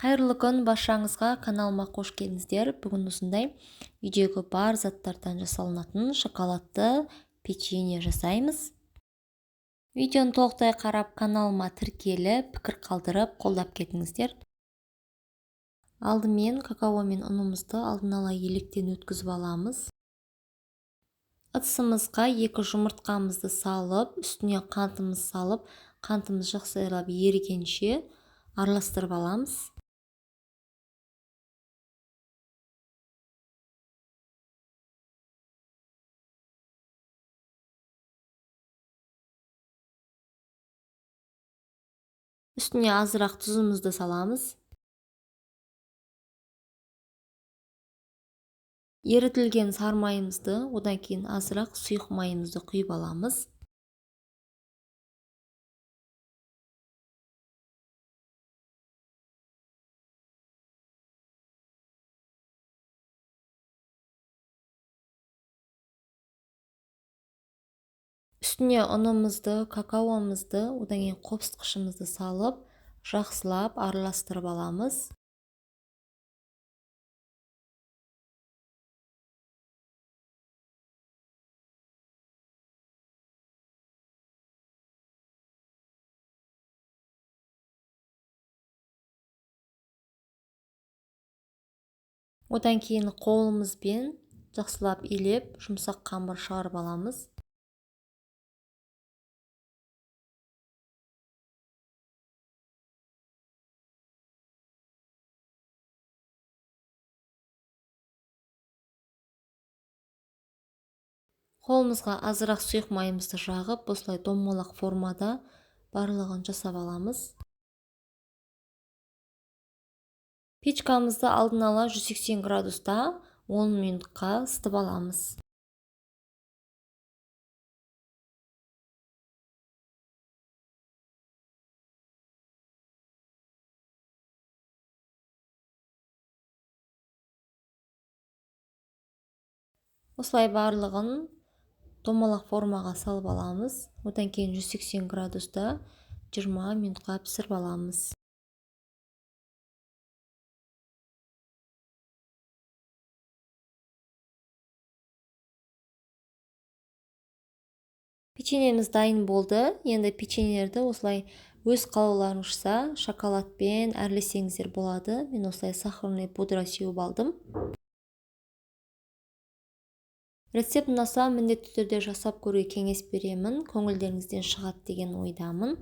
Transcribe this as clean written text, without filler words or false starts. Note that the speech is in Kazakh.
Қайырлы күн баршаңызға, каналыма қош келдіңіздер. Бүгін осындай үйдегі бар заттардан жасалынатын шоколадты печенье жасаймыз. Видеоны толықтай қарап, каналыма тіркеліп, пікір қалдырып, қолдап кетіңіздер. Алдымен какао мен ұнымызды алдын ала електен өткізіп аламыз. Ыдысымызға 2 жұмыртқамызды салып, үстіне қантымыз салып, қантымыз жақсылап ерігенше араластырып аламыз. Үстіне азырақ тұзымызды саламыз. Ерітілген сары майымызды, одан кейін азырақ сұйық майымызды құйып аламыз. Үстіне ұнымызды, какаомызды, одан кейін қопсытқышымызды салып, жақсылап араластырып аламыз. Одан кейін қолымызбен жақсылап илеп, жұмсақ қамыр шығарып аламыз. Қолымызға азырақ сұйық майымызды жағып, осылай домалақ формада барлығын жасап аламыз. Печкамызды алдын ала 180 градуста 10 минутқа ысытып аламыз. Осылай барлығын домалақ формаға салып аламыз. Одан кейін 180 градуста 20 минутқа пісіріп аламыз. Печеньеміз дайын болды. Енді печеньелерді осылай өз қалауларыңызша шоколадпен әрлесеңіздер болады. Мен осылай сахарный пудра сеуіп алдым. Рецепт ұнаса, міндетті түрде жасап көруге кеңес беремін. Көңілдеріңізден шығады деген ойдамын.